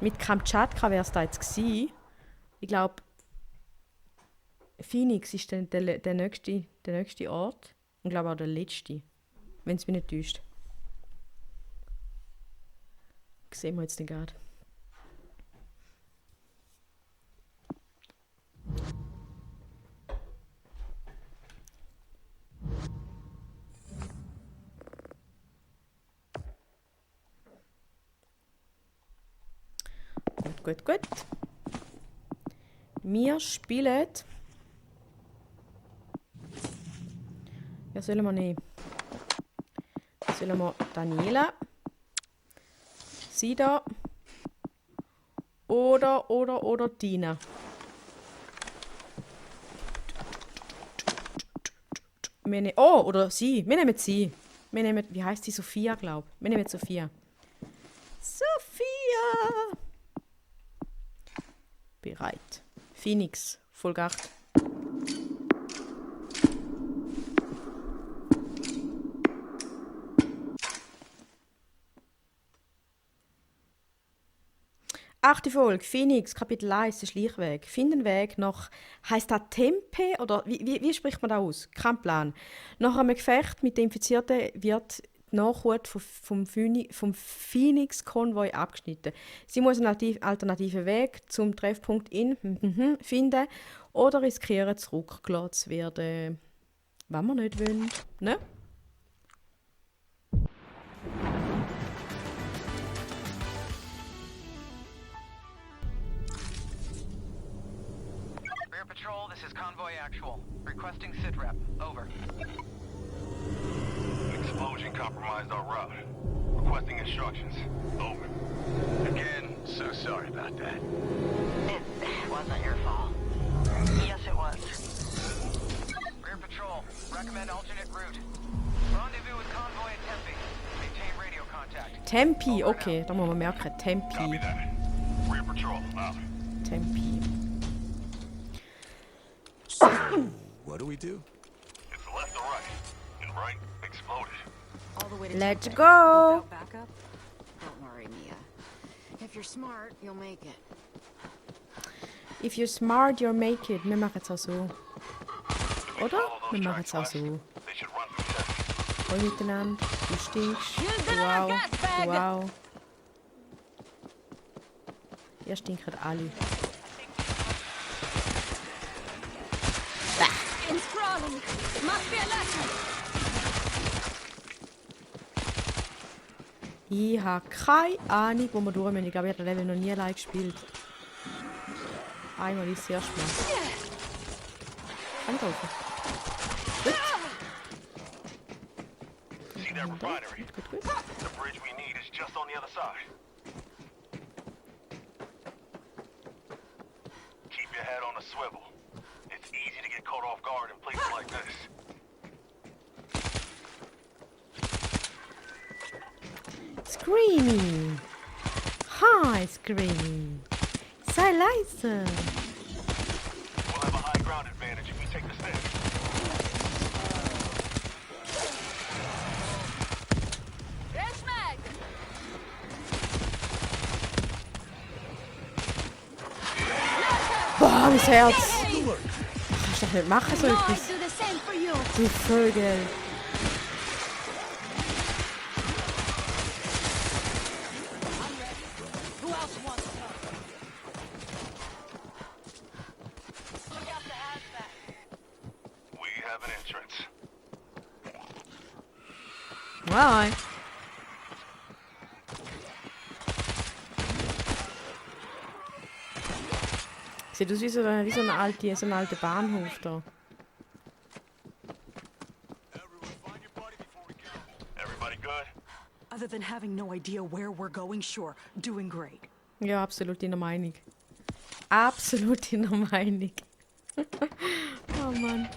Mit Kamtschatka wäre es da jetzt gewesen. Ich glaube, Phoenix ist dann der nächste Ort. Und glaube auch der letzte. Wenn es mich nicht täuscht. Sehen wir jetzt nicht gerade. Gut. Wir spielen. Ja, sollen wir nehmen? Sollen wir Daniela? Sida? Oder Tina? Oder sie. Wir nehmen sie. Wie heißt sie? Sophia, glaube ich. Wir nehmen Sophia. Sophia! Bereit. Phoenix, Folge 8. Achte Folge, Phoenix, Kapitel 1, der Schleichweg. Finden Weg nach, heisst das Tempe, oder wie spricht man das aus? Kein Plan. Nach einem Gefecht mit den Infizierten wird die Nachhut vom Phoenix-Konvoi abgeschnitten. Sie muss einen alternativen Weg zum Treffpunkt finden oder riskieren, zurückgelassen zu werden. Wenn wir nicht wollen, ne? Rear Patrol, this is Convoy Actual. Requesting SITREP. Over. Explosion compromised our route. Requesting instructions. Over. Again, so sorry about that. It wasn't your fault. Yes, it was. Rear Patrol, recommend alternate route. Rendezvous with Convoy at Tempe. Maintain radio contact. Tempe, okay, da muss man merken. Tempe. Copy that. Rear patrol, out. Tempe. What do we do? It's left or right. And right exploded. All the way to Let's Tempe. go! Without backup? Don't worry, Mia. If you're smart, you'll make it. If you're smart, you'll make it. Wir machen es auch so. Oder? Wir machen es auch so. They should run from Tempe. Voll miteinander. Du stinkst. Wow. Ihr stinkt alle. In sprawling. Must be a lesson. Ich habe keine Ahnung, wo wir durch müssen. Ich glaube, ich habe das Level noch nie allein gespielt. Einmal ist das erste Mal. Kann ich laufen? Gut. See that refinery? Gut. The bridge we need is just on the other side. Keep your head on a swivel. It's easy to get caught off guard in places like this. Screaming. Hi, Screaming. Sei leise. We'll have a high ground advantage if we take the stairs. There's Meg. Boah, mein Herz. Kannst du doch nicht machen, so No, I etwas. do the same for you. Du Vögel. Who else wants to come? Look out the hazmat. We have an entrance. Nein. Sieht aus wie so ein alter Bahnhof da. Everybody good? Other than having no idea where we're going, sure, doing great. Ja, absolut in der Meinung. Absolut in der Meinung. Oh Mann.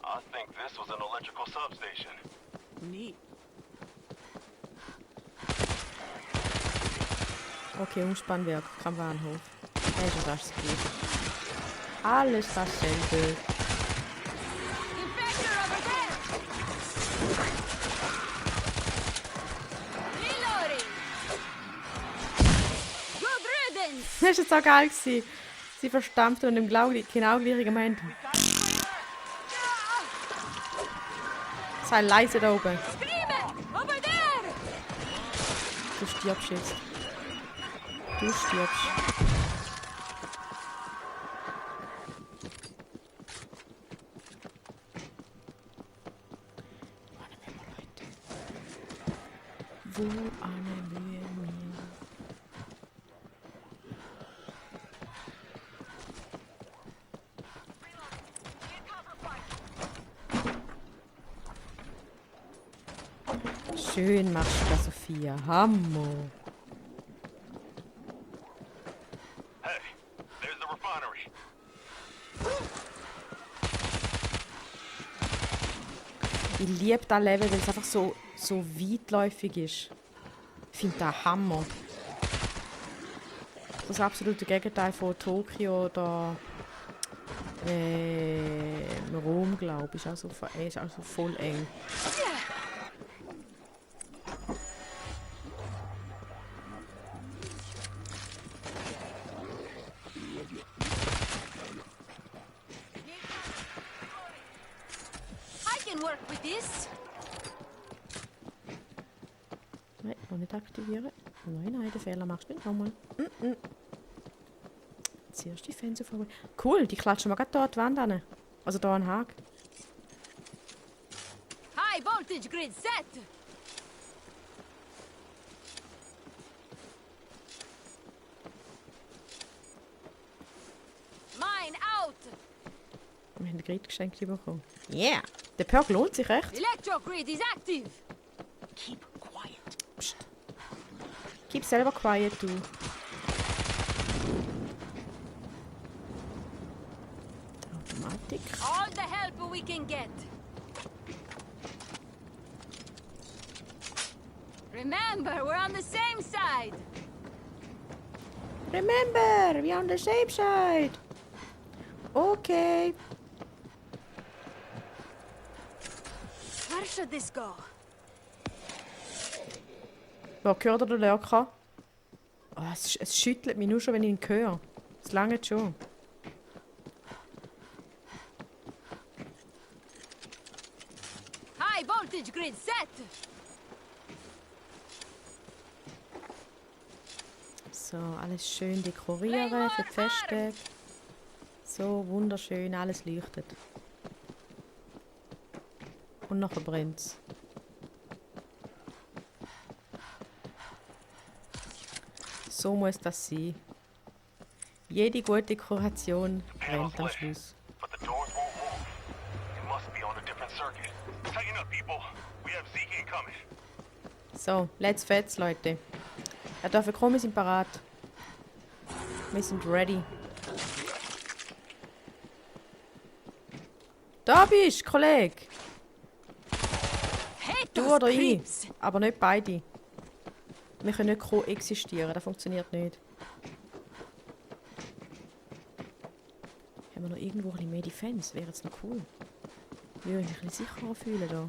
I think this was an electrical substation. Neat. Okay, Umspannwerk, kein Bahnhof. Also das ist gut. Alles dasselbe. Infector over there. Reloading. Das war jetzt auch geil gewesen. Sie verstampft und im genau gleichen Moment. Sei leise da oben. Over there! Du stirbst jetzt. Du stirbst. Wo eine Mühe mir. Schön machst du das, Sophia. Hammer. Hey, there's the refinery. Ich liebe das Level, weil es einfach so weitläufig ist. Ich finde das Hammer. Das absolute Gegenteil von Tokio oder Rom, glaube ich. Ist also voll eng. I can work with this. Nein, noch nicht aktivieren. Nein, den Fehler machst du nicht nochmal. Zuerst die Fans auf. Cool, die klatschen wir gerade hier an die Wand an. Also hier an den Haken. High voltage grid set. Mine out. Wir haben ein Grid geschenkt bekommen. Yeah! Der Perk lohnt sich echt. Electro grid is active. Keep quiet. Psst. Keep selber quiet, du. Die Automatik. All the help we can get. Remember, we're on the same side. Remember, we are on the same side. Okay. Where should this go? Wo gehört der Lurker? Oh, es schüttelt mich nur schon, wenn ich ihn höre. Es langt schon. High voltage grid set. So, alles schön dekorieren für die Feste. So, wunderschön, alles leuchtet. Und nachher brennt's. So muss das sein. Jede gute Dekoration brennt am Schluss. But the doors won't move. It must be on a different circuit. Tighten up, people. We have Zeke incoming. So, let's fetz, Leute. Er darf kommen, wir sind parat. Wir sind ready. Da bist du, Kollege. Hate Du those oder ich. creeps. Aber nicht beide. Wir können nicht koexistieren, das funktioniert nicht. Haben wir noch irgendwo ein bisschen mehr Defense? Wäre jetzt noch cool. Ich würde mich ein bisschen sicherer fühlen da.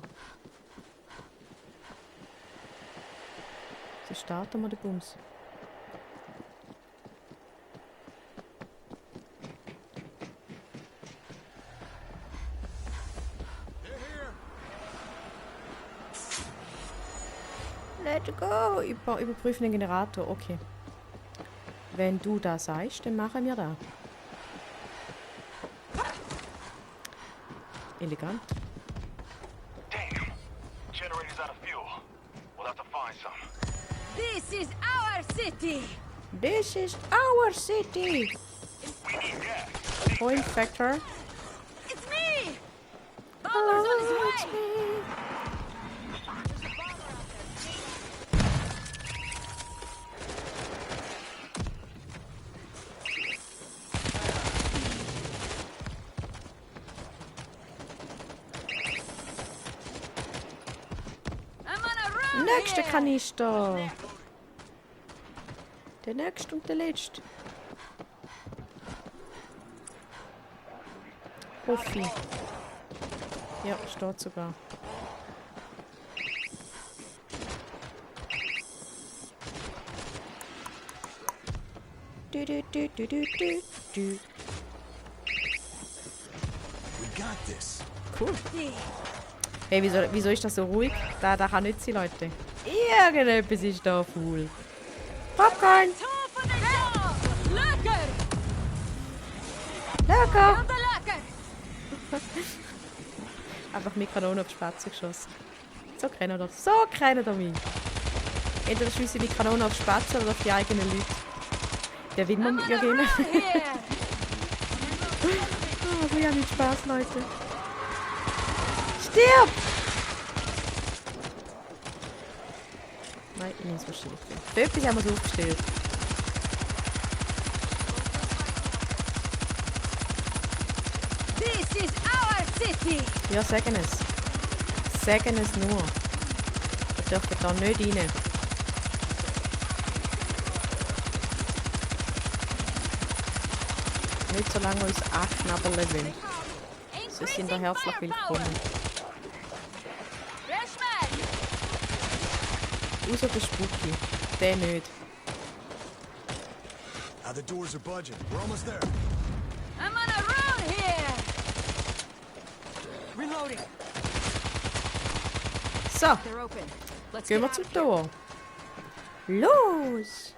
So starten wir den Bums. Let's go! Überprüfen den Generator, okay. Wenn du das sagst, dann machen wir das. Elegant. Damn. Generator's out of fuel. We'll have to find some. This is our city. This is our city! We need gas. Point factor. It's me. Hello, Bomber's on his it's way. me. I'm on a run Nächster here. Kanister. Der nächste und der letzte. Hoffi. Ja, steht sogar. Du. We got this. Cool. Hey, wieso ist das so ruhig? Da kann nicht sein, Leute. Irgendetwas ist da faul. Popcorn! Two for the job! Lecker! Lecker! Down the lecker! Einfach mit Kanonen auf die Spatzen geschossen. So kennen wir mich. Entweder schiessen mit Kanonen auf die Spatzen oder auf die eigenen Leute. Der will man ja gehen. Here! Oh, wir haben mit Spaß, Leute. Stirb! Nein, ich muss wahrscheinlich. Für etwas haben wir es aufgestellt. This is our city! Ja, sagen es. Sagen es nur. Wir dürfen da nicht rein. Nicht solange wir uns anknabbern wollen. Sie sind da herzlich willkommen. Freshman! Außer der Spooky. Der nicht. The doors are budging. We're almost there. I'm on a roll here! Reloading. So, They're open. Let's gehen get wir out zum of here. Tor. Los!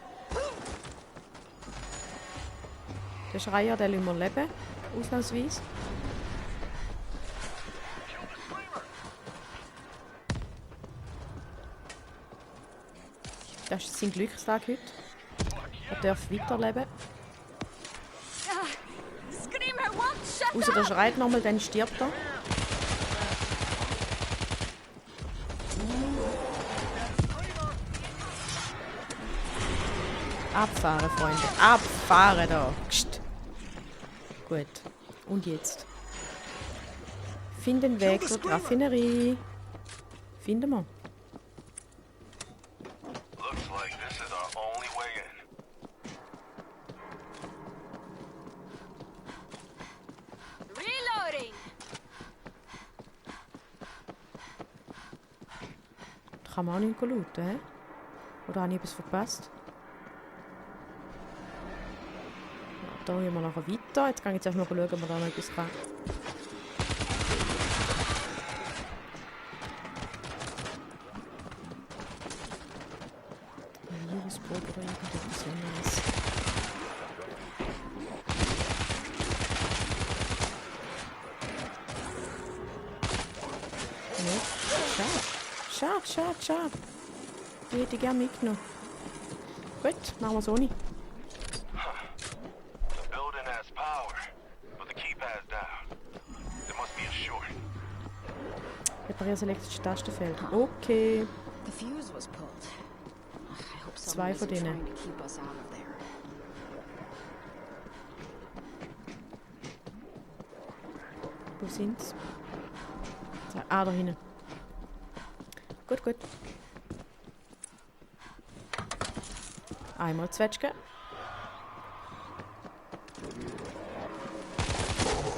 Der Schreier, der lassen wir leben. Ausnahmsweise. Das ist sein Glückstag heute. Er darf weiterleben. Screamer won't shut Außer der up! schreit nochmal, dann stirbt er. Abfahren, Freunde. Abfahren da. Gst. Gut. Und jetzt? Finden Weg zur Raffinerie. Finden wir. Looks like this is our only way in. Reloading! Da kann man auch nicht looten, hä? Oder habe ich etwas verpasst? Da gehen wir nachher weiter. Jetzt gehe ich jetzt mal schauen, ob man da noch etwas kann. Liebesbrot oder irgendetwas anderes. Nee. Schade. Die hätte ich gerne mitgenommen. Gut, machen wir so nicht. The building has power, but the keypad's down. There must be a short. Reparieren das elektrische Tastenfeld. Okay. The fuse was pulled. I hope Zwei someone von isn't denen. trying to keep us out of there. Wo sind's? Da hinten. Gut. Einmal Zwetschge.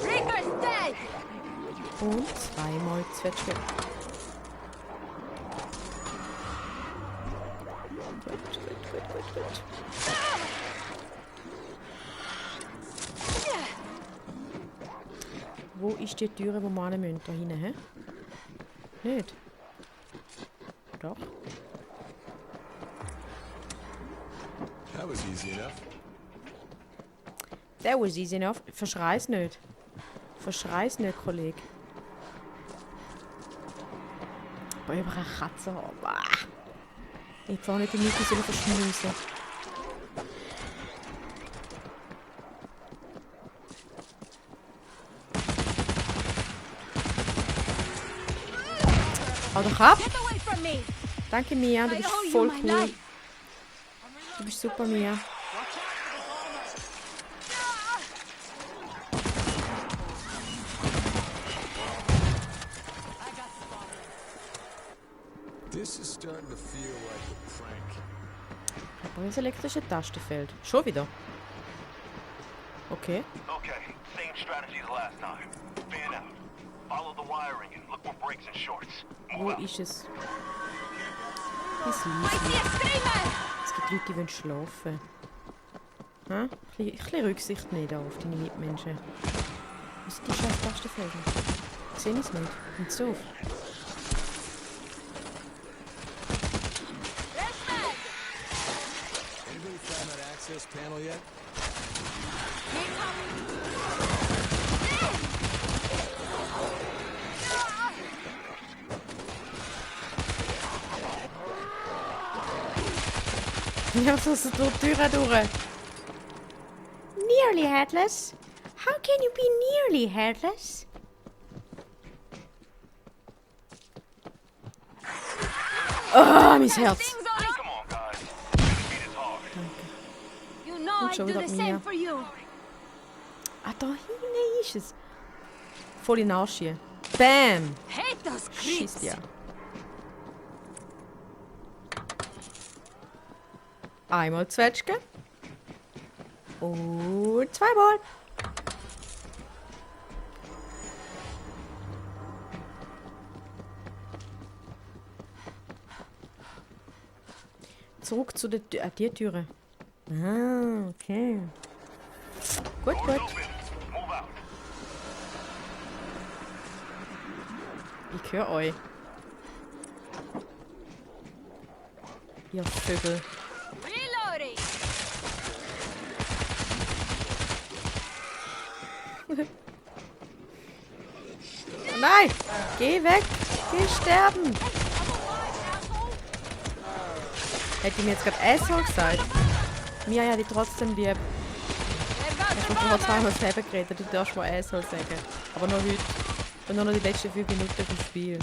Reaper's dead! Und zweimal Zwetschge. Gut. Wo ist die Türe, wo wir hin müssen? Da hinten, hä? Nicht? Doch. That was easy enough. That was easy enough. Verschrei's nicht. Verschrei's nicht, Kollege. Boah, über eine Katze haben. Bah. Ich fahr nicht damit, ich soll verschmusen. Hau doch ab! Get away from me! Danke, Mia, du I bist owe you voll my cool. life. Du bist super, Mia. This is starting to feel like a prank. Aber das elektrische Tastenfeld. Schon wieder? Okay. Okay, same strategy as last time. Fan out. Follow the wiring and look for breaks and shorts. Wo Move out. ist es? Bis I leise. see a screamer! Es gibt Leute, die wollen schlafen. Ein bisschen Rücksicht nehmen da auf deine Mitmenschen. Was sind die scheiß Tastenfelder? Ich sehe es nicht. Nicht so auf. Anybody found that access panel yet? Ja, so ist es durch die Tür durch. Nearly headless? How can you be nearly headless? Oh, mein Herz. Things on it. Come on, guys. This beat is hard. You know I'd schon do wieder the Mia. same for you. Ah, da hinten ist es. Voll in den Arsch hier. Bam! Hate those Schießt creeps. ja. Einmal Zwetschge. Und zweimal. Zurück zu der die Türe. Ah, okay. Gut, gut. Open. Move out. Ich höre euch. Ihr Vögel. Reloading. Nein! Geh weg! Geh sterben! Hätte ich mir jetzt gerade Asshole gesagt? Mia ja die trotzdem lieb. Ich habe vor zweimal selber geredet, du darfst mal Asshole sagen. Aber nur heute. Und nur noch die letzten 5 Minuten vom Spiel.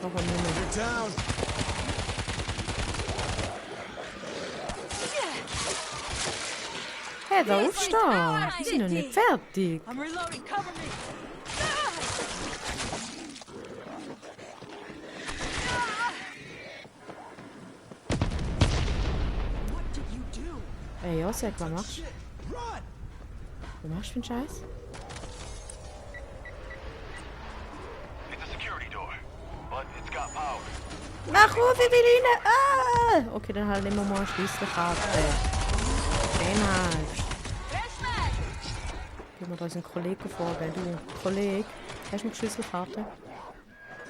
Aber nicht mehr. You're down. Hey, da aufstehen! Wir sind noch nicht fertig. I'm reloading. Cover me. What did you do? Ey, ja, sag, was machst du? Run! Was machst du für einen Scheiß? It's a security door, but it's got power. Mach auf, ich will rein! Ah! Okay, dann halt nehmen wir mal eine Schlüsselkarte. Den halt. Gib mir da unseren Kollegen vor, gell? Du, Kollege, hast du eine Schlüsselkarte?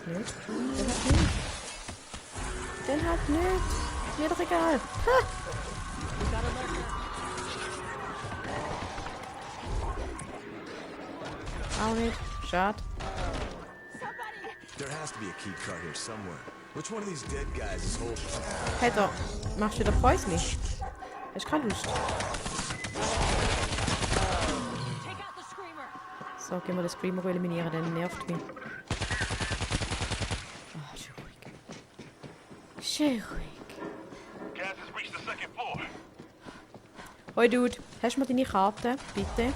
Nicht? Den halt nicht. Den halt nicht. Mir doch egal. Ha! Auch nicht. Schade. There has to be a key card here somewhere. Which one of these dead guys is holding? Hey, da. Machst du wieder Päusli? Hast du keine Lust? Take out the screamer. So, gehen wir den Screamer eliminieren, der nervt mich. Ah, schön ruhig. Schön ruhig. Gas has reached the second floor. Hoi Dude, hast du mal deine Karte, bitte?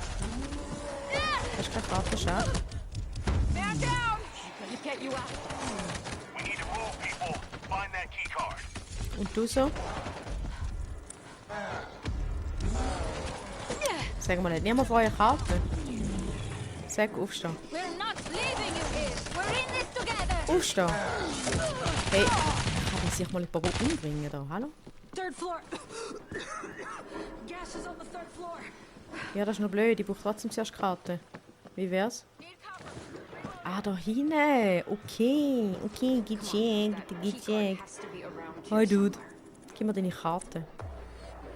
Hast du keine Karte, schade. Man down. Gonna get you out. We need to move, people. Find that key card. Und du so? Sag mal nicht, niemand von euch Karte. Sag, aufstehen. We're not leaving you here. We're in this together. Aufstehen! Hey, kann ich sich mal ein paar umbringen da, hallo? Third floor. Gas is on the third floor. Ja, das ist noch blöd, ich brauche trotzdem zuerst Karte. Wie wär's? Ah, da hinten. Okay, gecheckt. Has to be around Hi Dude. Gib mir deine Karte.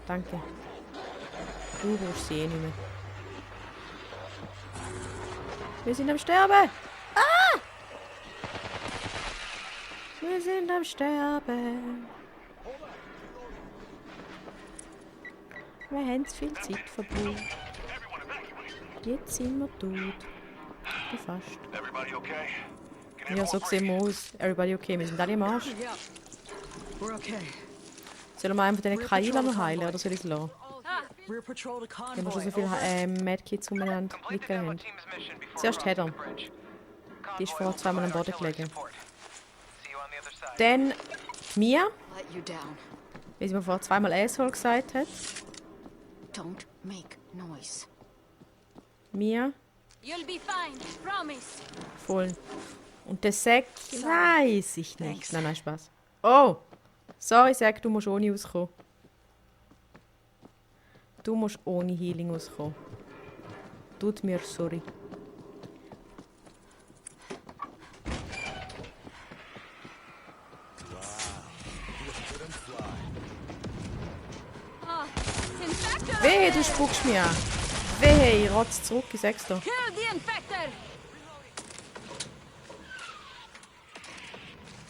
Danke. Du brauchst sie eh nicht mehr. Wir sind am Sterben! Ah! Wir sind am Sterben. Wir haben zu viel Zeit verbraucht. Jetzt sind wir tot. Wie fast. Everybody okay? Can Ja, anyone so sehen breathe? wir aus. Everybody okay, wir sind alle im Arsch. Yeah. We're okay. Sollen wir einfach den Kaila noch heilen oder soll ich es lassen? Rear patrol to Wenn wir schon so convoy. viele Medkits umeinander Complete the liegen demo haben. team's mission before Zuerst crossing Heather. the bridge. Die ist Convoy vor zweimal am will Boden provide gelegen. artillery support. See you on the other side. Dann Mia, Let you down. wie sie mir vor zweimal Asshole gesagt hat. Don't make noise. Mia, You'll be fine. Promise. voll. Und der Sack, weiß ich nicht. Nein, Spaß. Oh, sorry Sack, du musst ohne auskommen. Du musst ohne Healing auskommen. Tut mir sorry. Oh, Infector! Wehe, du spuckst mich an. Wehe, ich rotze zurück, ich sag's dir. Kill the Infector!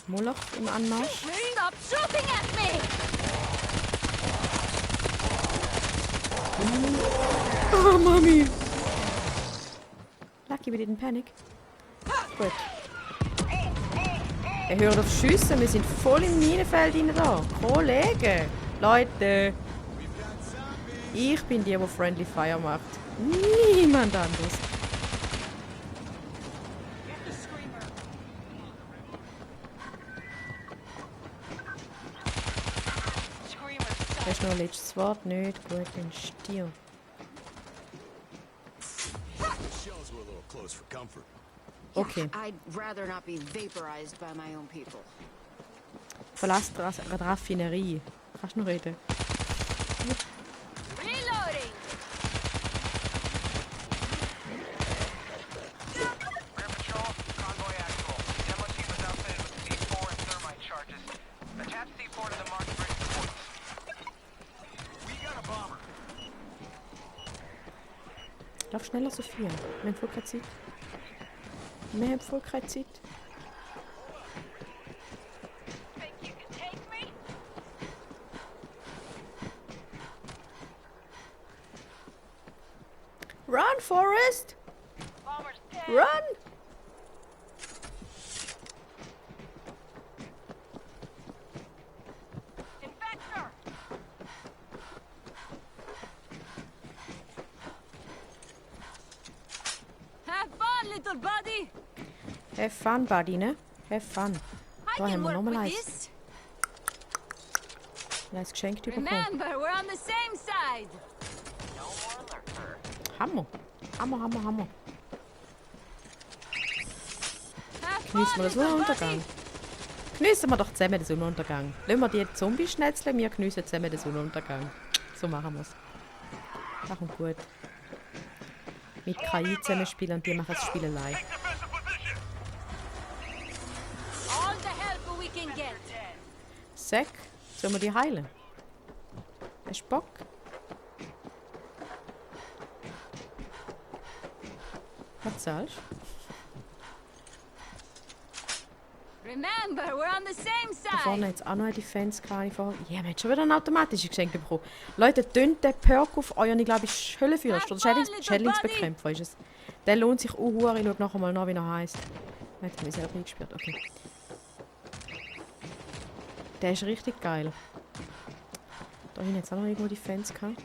Moloch im Anmarsch. Stop shooting at me! Oh, Mami! Lucky, we didn't panic. Gut. Er hört auf Schiessen, wir sind voll im Minenfeld rein da. Kollegen! Leute! Ich bin die Friendly Fire macht. Niemand anderes. Hast du noch ein letztes Wort? Nicht? Gut, dann Stier. Shells were a little close for comfort. Okay. I'd rather not be vaporized by my own people. Verlass die Raffinerie. Kannst du noch reden? Reloading! Rear Patrol, convoy actual. Demo team was outfitted with C4 and thermite charges. Attach C4 to the marked bridge supports. We got a bomber. Lauf schneller, Sophia. Wir haben voll keine Zeit. Wir haben voll keine Zeit. Think you can take me? Run, Forrest! Bomber's dead. Run! Infector! Have fun, little buddy! Have fun, buddy, ne? Have fun. I Da can haben wir work nochmal with eins. this. Ein Geschenk bekommen. Remember, we're on the same side. No more lurker. Hammer. Hammer, Hammer, Hammer. Have Genießen fun, wir den little Sonnenuntergang. buddy! Genießen wir doch zusammen den Sonnenuntergang. Lassen wir die Zombies schnetzeln, wir geniessen zusammen den Sonnenuntergang. So machen wir es. Das kommt gut. Mit KI zusammenspielen und die machen das Spiel allein. Take defensive position. All the help we can get. Zack, sollen wir die heilen? Hast du Bock? Was zahlst du? Remember, we're on the same Da vorne side. jetzt auch noch eine Defense gehabt. Ja, wir haben schon wieder ein automatisches Geschenk bekommen. Leute, tönt den Perk auf euren, ich glaube, ist Höllenfürst oder Schädlingsbekämpfer ist es. Der lohnt sich auch. Ich schaue nachher mal nach, wie er heisst. Jetzt habe ich selber eingesperrt. Okay. Der ist richtig geil. Da hinten jetzt auch noch irgendwo Defense gehabt.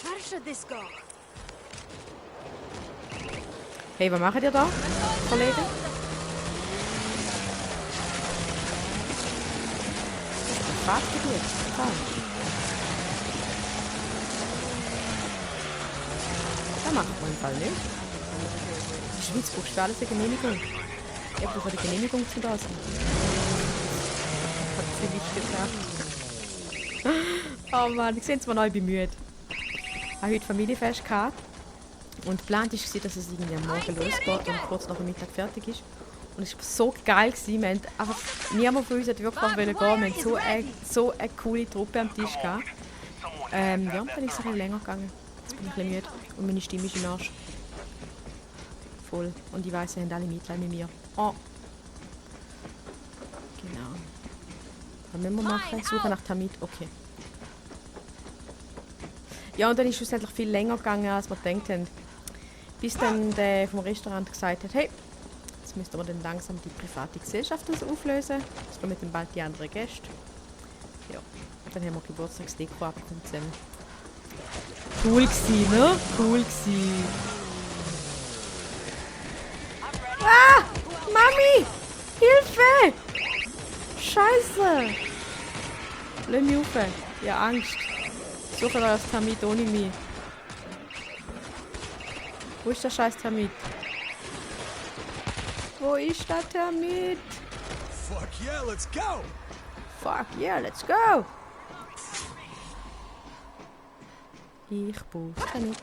Where should this go? Hey, was macht ihr da, Kollegen? Fahrtgebiet. Total. Das macht man im Fall nicht. In der Schweiz brauchst du für alles eine Genehmigung. Ich brauche eine Genehmigung zu da sein. Hat sie nicht gesagt. Oh Mann, ich sehe es mir neu bemüht. Ich hatte heute Familienfest gehabt. Und geplant war, dass es irgendwie am Morgen losgeht und kurz nach dem Mittag fertig ist. Und es war so geil. Wir haben einfach, niemand von uns hat wirklich gehen. Wir haben so eine coole Truppe am Tisch gehabt. Ja, dann ist es ein bisschen länger gegangen. Jetzt bin ich ein bisschen müde. Und meine Stimme ist im Arsch. Voll. Und ich weiss, sie haben alle Mitleid mit mir. Oh. Genau. Was müssen wir machen? Suche nach Tamit. Okay. Ja, und dann ist es schlussendlich viel länger gegangen, als wir gedacht haben. Bis dann der vom Restaurant gesagt hat, hey, jetzt müssten wir dann langsam die private Gesellschaft auflösen. Es kommen dann bald die anderen Gäste. Ja, dann haben wir Geburtstagsdeko abgekommen zusammen. Cool gsi, ne? Cool gsi. Ah! Mami! Hilfe! Scheiße! Lass mich rauf. Ja, Angst. Suche euch das Termit ohne mich. Wo ist der scheiß Termit? Wo ist der Termit? Fuck yeah, let's go! Fuck yeah, let's go! Ich brauche nicht.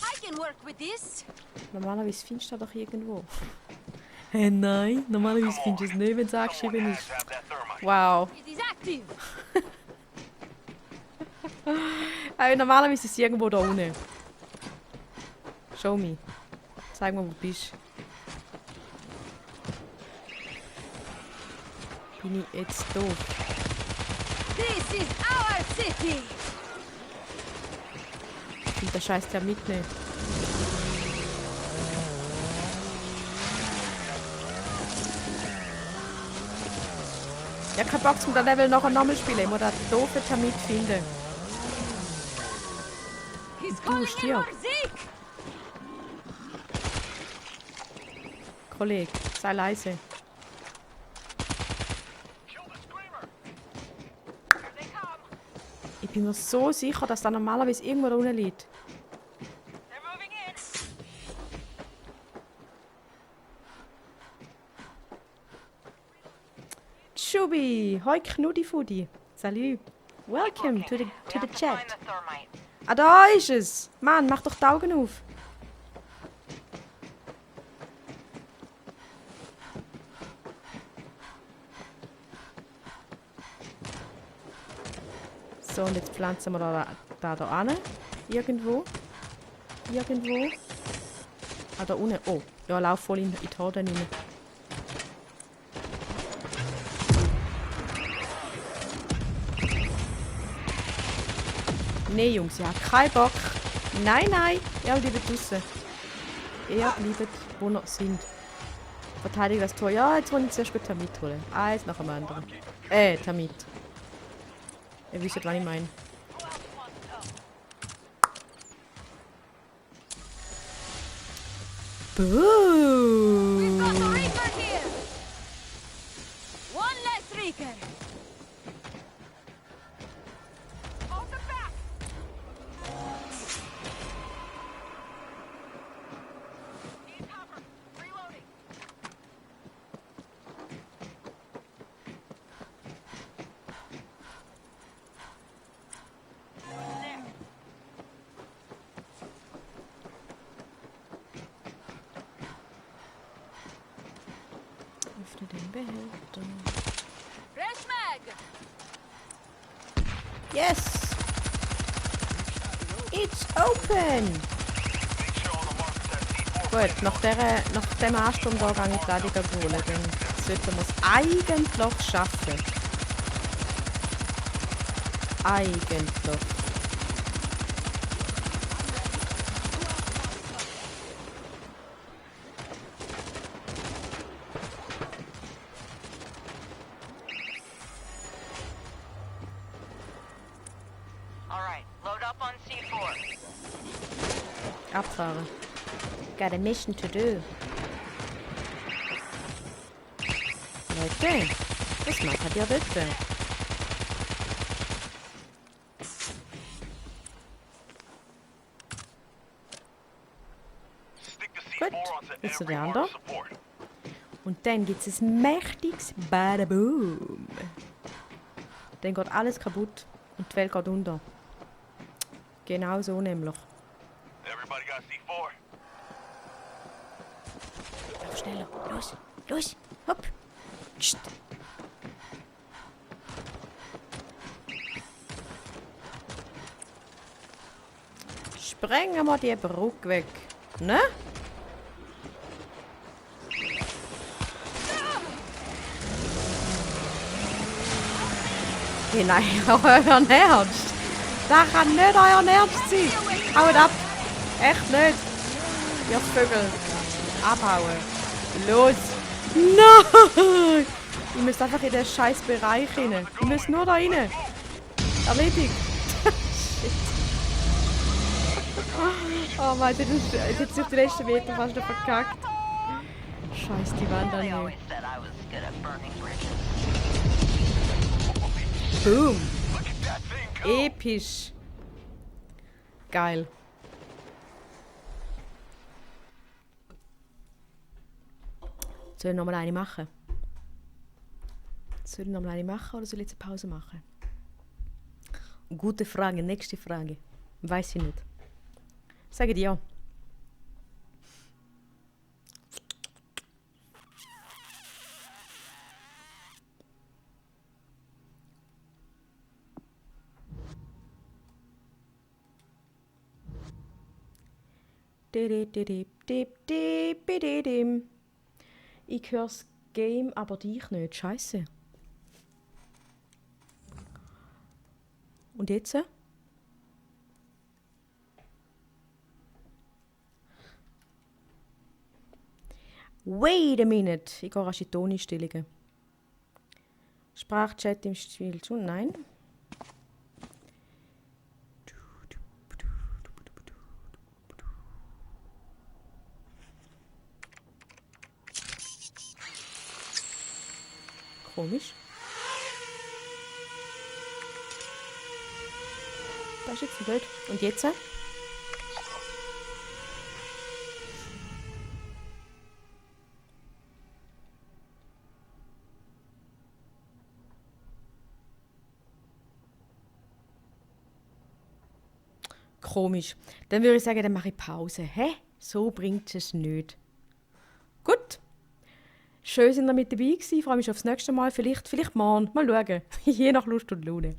I can work with this. Normalerweise findest du das doch irgendwo. Hey, nein, normalerweise findest du es nicht, wenn es angeschrieben ist. Have that thermite. Wow. It is active. Normalerweise ist es irgendwo da unten. Show me. Zeig mir, wo du bist. Bin ich jetzt doof? This is our city. Ich will den Scheiß ja mitnehmen. Ich habe keinen Bock, um das Level nachher nochmal zu spielen. Ich muss den doofen Termit finden. He's Du calling stirb. in Zeke. Kollege, sei leise. Kill the screamer. Here they come. Ich bin mir so sicher, dass da normalerweise irgendwo da unten liegt. They're moving in. Schubi, hoi Knudifudi. Salut. Welcome to the We have to chat. find the thermite. Ah, da ist es. Mann, mach doch die Augen auf. So, und jetzt pflanzen wir da an. Irgendwo. Irgendwo. Ah, da unten. Oh, ja, lauf voll in die Horde rein. Nee, Jungs, ich habe keinen Bock. Nein, nein, ihr bleibt draussen. Ihr bleibt, wo noch sind. Verteidigen das Tor. Ja, jetzt wollen wir zuerst Termit holen. Eins nach dem anderen. Termit. Ihr wisst, was ich meine. We've got the Boom! Reaper here. One less Reaper. Hold them back. Need cover. Reloading. There. Öffne den Behälter. Fresh mag. Yes! It's open! Make sure all the markers have C4. Gut, nach dem Ansturm da gehe ich die Ladung holen. Dann sollten wir es eigentlich schaffen. Eigentlich. All right. Load up on C4. Abfahren. Got a mission to do. Leute, was macht ihr dort? Stick the Gut. C4 onto Willst du every die armor andere? support. Und dann gibt es ein mächtiges Badaboom. Dann geht alles kaputt und die Welt geht unter. Genau so nämlich. Everybody got C4? Lauf schneller. Los, los, hopp. Psst. Sprengen wir die Brücke weg. Ne? Hey, nein, euer Ernst. Das kann nicht euer Ernst sein. Haut ab. Echt nicht. Ihr Vögel. Abhauen. Los. Nein. Ihr müsst einfach in den scheiß Bereich rein. Ihr müsst nur da rein. Erledigt. Shit. Oh Mann, jetzt hat sich die letzten Meter fast noch verkackt. Scheiß die Wand an They mir. always said I was good at burning bridges. Boom. Look at that thing go! Episch. Geil. Soll ich nochmal eine machen? Soll ich nochmal eine machen oder soll ich jetzt eine Pause machen? Gute Frage, nächste Frage. Weiß ich nicht. Sage dir ja. Ich höre das Game, aber dich nicht. Scheiße. Und jetzt? Wait a minute. Ich gehe rasch in die Toneinstellungen. Sprachchat im Spiel schon? Nein. Komisch. Das ist jetzt blöd. Und jetzt? Komisch. Dann würde ich sagen, dann mache ich Pause. Hä? So bringt es nicht. Gut. Schön, sind ihr mit dabei gewesen. Ich freue mich aufs nächste Mal. Vielleicht morgen. Mal schauen. Je nach Lust und Laune.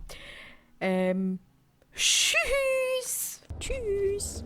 Tschüss. Tschüss.